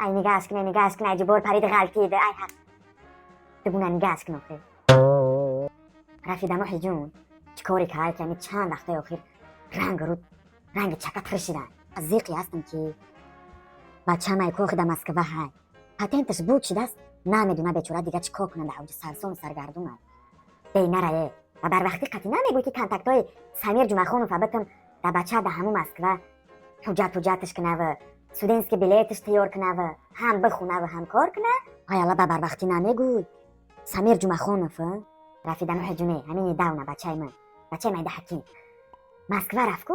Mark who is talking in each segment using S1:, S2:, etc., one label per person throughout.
S1: Ай, нигаҳш кина, нигаҳш кина, ҷубор парид, ғалтид. Ай ҳақ, дугуна, нигаҳш кин охир. Рафида, моҳи ҷун, чӣ коре кард, ки ами чанд вақтаи охир ранг рӯ ранги чака тиршидан? Зиқи ҳастам, ки бачамай кохи да Москва ҳай, патенташ буд шидааст, намедуна бечора дига чӣ кор кунад. Ҳавҷа сарсону саргардунад. Бейнарае ва барвақтӣ қатъи намегӯй, ки контактҳои Самир Ҷумахонов абатам да бача да ҳаму Москва ҳуҷҷат ҳуҷҷаташ кунава, студентский билеташ тайёр кунава, ҳам бихунава, ҳам кор куна. Ай алла, ба барвақтӣ намегӯй, Самир Ҷумахонов. Рафида, ҷуне, ҳамин недавно бачаи ман, бачаи майда Ҳаким Москва рафт ку,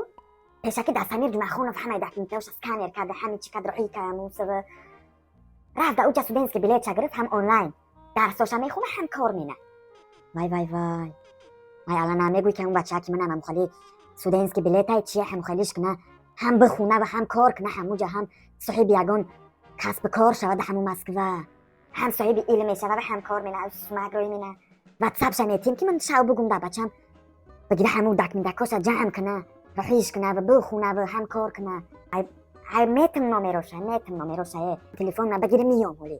S1: пешакӣ да Самир Ҷумахонов ҳамаи документаоша сканер карда, ҳами чӣ кард, роҳӣ кардамусава, рафт да уҷа, студентский билетша гирифт, ҳам онлайн дарсоша мехона, ҳам кор мена. Вай, вай, вай, вай, алла, намегӯй, ки ҳамун бачаа, ки манам ҳамхали студентский билетай чия, ҳамхалиш куна, ҳам бихуна ва ҳам кор куна ҳамуҷа, ҳам соҳиби ягон касби кор шавад ҳаму Москва, ҳам соҳиби илм мешава ва ҳам кор мена, сумак рӯй мена. Ватсапша метим, ки ман шав бугум да бачам бигира, ҳаму документакоша ҷамъ куна, роҳиш куна ва бихуна ва ҳам кор куна. Ай, метим номероша, метим номероша, е телефон ма бигири, миём ҳоли.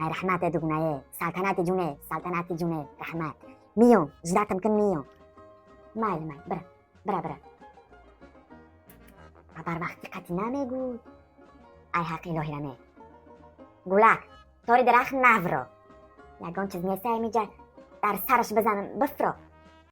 S1: Ай, раҳмат, дугунае, Салтанати ҷуне, Салтанати ҷуне, раҳмат, миём, ждатам кун, миём. Майли, майли, бира, бира, бира. Ба барвақтӣ қатъи намегӯй. Ай ҳаққи илоҳираме, гулак тори дарахт навро, ягон чиз неста, амиҷа дар сараш бизанам, бифро.